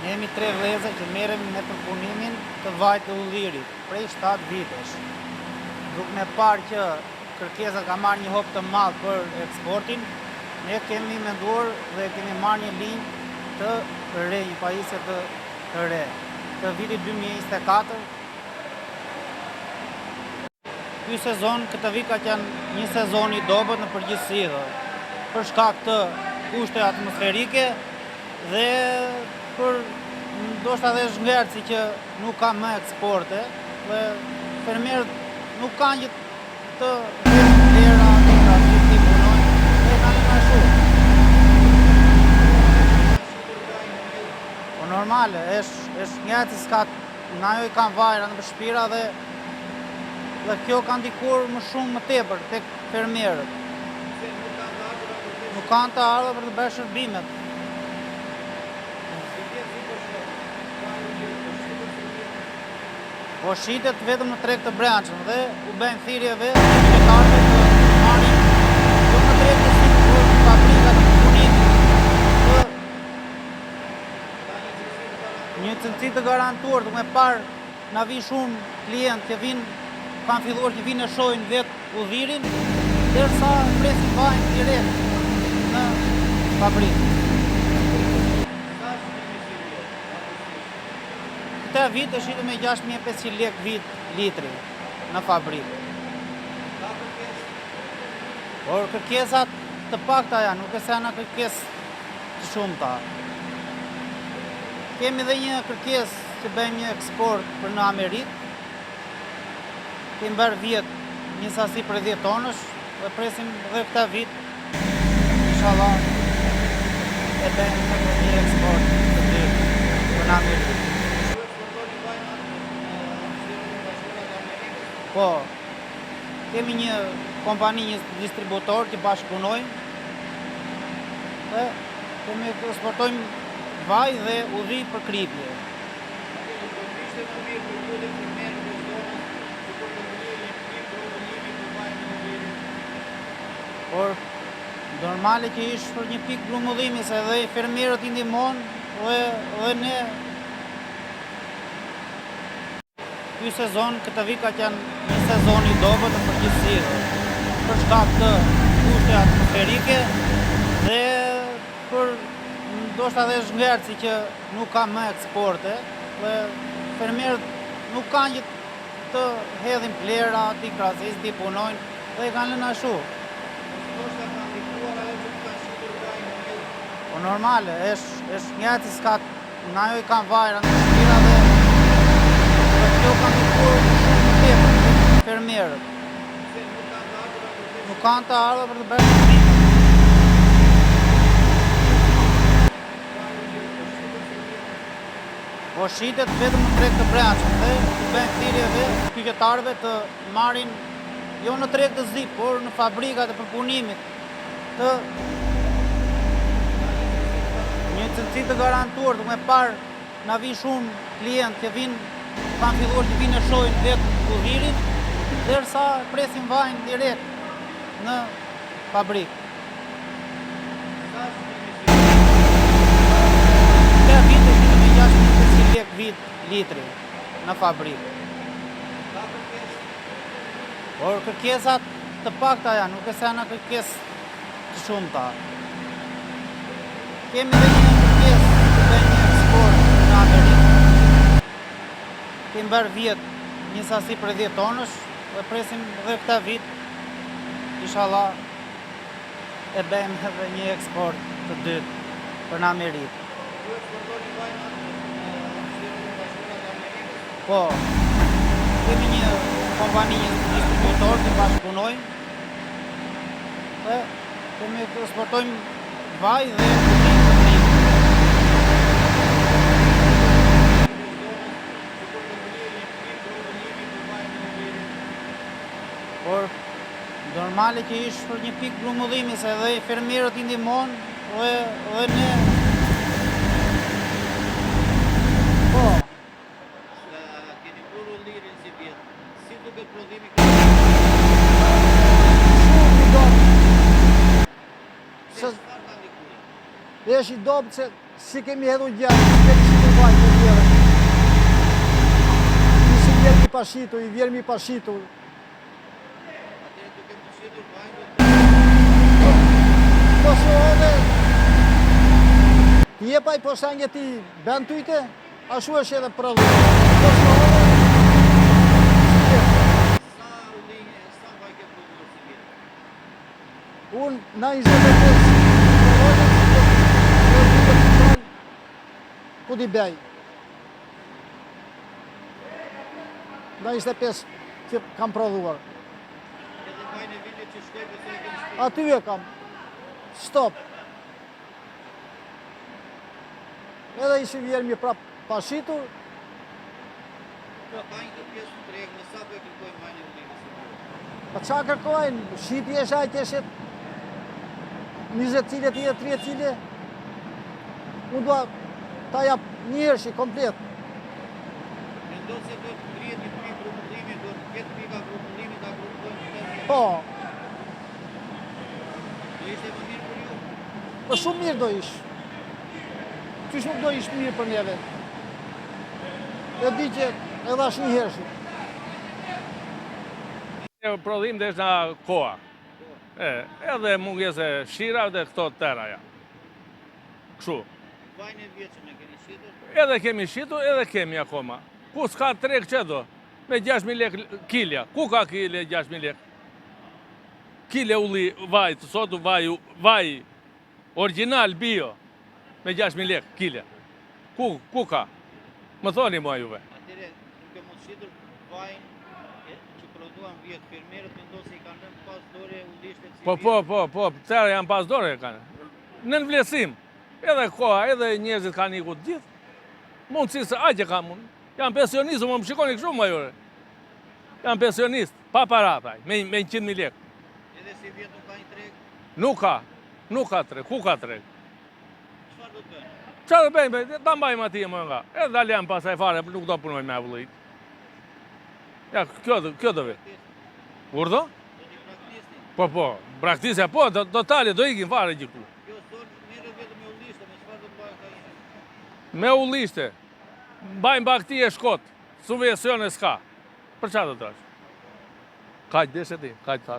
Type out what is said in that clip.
Ne jemi tre vëllezër që merremi me përpunimin të vajit të ullirit prej 7 vitesh. Duke me parë që kërkesa ka marrë një hop të madh për eksportin, ne kemi menduar dhe kemi marrë një linjë të re, një pajisje të, të re, të vitit 2024. Ky sezon, këtë vit ka qenë një sezon i dobët në përgjithësi, dhe, për shkak të kushteve atmosferike dhe për ndoshta dhe ngerci që nuk ka më eksporte dhe fermerët nuk kanë që të hedhin plehra, të krasitën, të punojnë dhe kanë lënë ashtu. Po normale, është është ngerci s'ka na jo i kanë vajra në shpira dhe dhe kjo ka ndikuar më shumë më tepër tek fermerët. Nuk kanë të ardhura për të bërë shërbimet. Po shitet vetëm në treg të brendshëm dhe u bëjmë thirrje dhe qytetarëve të marrin jo në treg të zi, por në fabrikat e përpunimit të një cilësi të garantuar, duke parë na vijnë shumë klientë që vijnë, kanë filluar që vijnë e shohin vetë ullirin, derisa presin vajin direkt në fabrikë. Këtë vit është shitur me 6500 lekë vit litri në fabrikë. Por kërkesat të pakta janë, nuk e se janë kërkesë të shumta. Kemi dhe një kërkesë që bëjmë një eksport për në Amerikë. Kemi bërë vjet një sasi prej 10 tonësh dhe presim dhe këtë vit, inshallah, e bëjmë edhe një eksport të dytë për në Amerikë. Po, kemi një kompani, një distributor që bashkëpunojmë dhe kemi eksportojmë vaj dhe ulli për kripje. Do të ishte më mirë për ju dhe fermerët e zonës sikur të ngrihej një pikë grumbullimi për vajin e ullirit? Por normale që ish për një pikë grumbullimi se edhe fermerët i ndihmon dhe dhe ne Ky sezon këtë vit ka qenë një sezon i dobët në përgjithësi për shkak të kushteve atmosferike dhe për ndoshta dhe ngerci që nuk ka më eksporte dhe fermerët nuk kanë që të hedhin plehra, t'i krasisin, t'i punojnë dhe i kanë lënë ashtu. Ndoshta ka ndikuar ajo që nuk kanë shitur vajin në mill. Po normale, është është ngerci s'ka na jo i kanë vajra në shpira dhe dhe kjo ka ndikuar më shumë më tepër tek fermerët. Nuk kanë të ardhura për të bërë shërbimet. Po shitet vetëm në treg të brendshëm dhe u bëjmë thirrje dhe qytetarëve të marrin jo në treg të zi, por në fabrikat e përpunimit të një cilësi të garantuar, duke parë na vijnë shumë klientë që vijnë, kanë filluar që vijnë e shohin vetë ullirin, derisa presin vajin direkt në fabrikë. Këtë vit është shitur me 6500 lekë vit litri në fabrikë. Por kërkesat të pakta janë, nuk e se janë kërkesë të shumta. Kemi dhe një kërkesë që bëjmë një eksport në Amerikë. Kemi bërë vjet një sasi prej 10 tonësh dhe presim dhe këtë vit, inshallah, e bëjmë edhe një eksport të dytë për në Amerikë. Ju eksportoni vaj në Shtetet e Bashkuara të Amerikës? Po, kemi një kompani, një distributor që bashkëpunojmë dhe kemi eksportojmë vaj dhe ulli për kripë. Por normale që ish për një pikë grumbullimi se edhe fermerët i ndihmon dhe dhe ne Po. Keni bërë ullirin sivjet. Si duket prodhimi Shumë i dobët. Se çfarë ka ndikuar? Është i dobët se S'i kemi hedhur gjë, s'i kemi shitur vaj të vjerën. I si vjerë mi pa shitur, i vjerë mi pa shitur. Atëherë duke mos shitur vajin do të Po se Ti jep ai po senge ti ben tyte, ashtu është edhe prodhim. Po se sa ullinj e sa vaj ke prodhuar si vjet? Unë na 25 prodhojnë, dhe duke të tonë, ku di bej. Na 25 që kam prodhuar. Edhe vajin e vitit që shkoi besoj e ke në shtëpi. Aty e kam. Stop. Edhe i si vjerë mi prap pa shitur, Po ka një këtë pjesë në treg, me sa po e kërkojnë vajin e ullinjve si vjet? Po qa kërkojnë, shitje është ai që shet 20 cile, 30, 30 cile. Unë dua ta jap njërshi komplet. Mendon se duhet të ngrihet një pikë grumbullimi, duhet të ketë pika grumbullimi ta grumbullojnë këtë. Po, Do ishte më mirë për ju. po shumë mirë do ish. Qysh nuk do ish mirë për neve. E di që edhe është një hershi. E prodhim dhe është nga koha. E, edhe mungesë e shirave dhe këto të tëra ja. Kështu. Vajin e vjetshëm e keni shitur. Edhe kemi shitur, edhe kemi akoma. Ku s'ka treg që do? Me 6.000 lek kilja. Ku ka kile 6.000 lek? Kile ulli vaj, të sot vaj, vaj original bio me 6.000 lek kile. Ku, ku ka? Më thoni mua juve. Atëherë duke mos shitur vajin e, që prodhuan vjet fermerët mendon se i kanë lënë pas dore ullishtet si Po, vjet. po, po, po, tëra janë pas dore e kanë. Nën vlerësim, edhe koha, edhe njerëzit kanë iku të gjithë. Mundësi se aq e kam unë. Jam pensionist, më më shikoni kështu majore. Jam pensionist, pa para, thaj, me, me 100.000 lekë. Edhe si vjet nuk ka një treg, Nuk ka, nuk ka treg, ku ka treg? çfarë do të bëni? Qa do bëjmë, be? ta mbajmë atje më nga. Edhe ta lëmë pasaj fare, nuk do punojmë me vëllait. Ja, kjo, do- kjo do vetë. Urdhë? Do t'i braktisni. Po, po, braktisja, po, do, do tale, do ikin fare gjithku. Kjo zonë merret vetëm me ullishte, me çfarë do të mbajë këta njerëz? Me ullishte, mbajmë bakti e shkot, subvencione s'ka. Për qa do të është? Kaq deshe ti, kaq thash.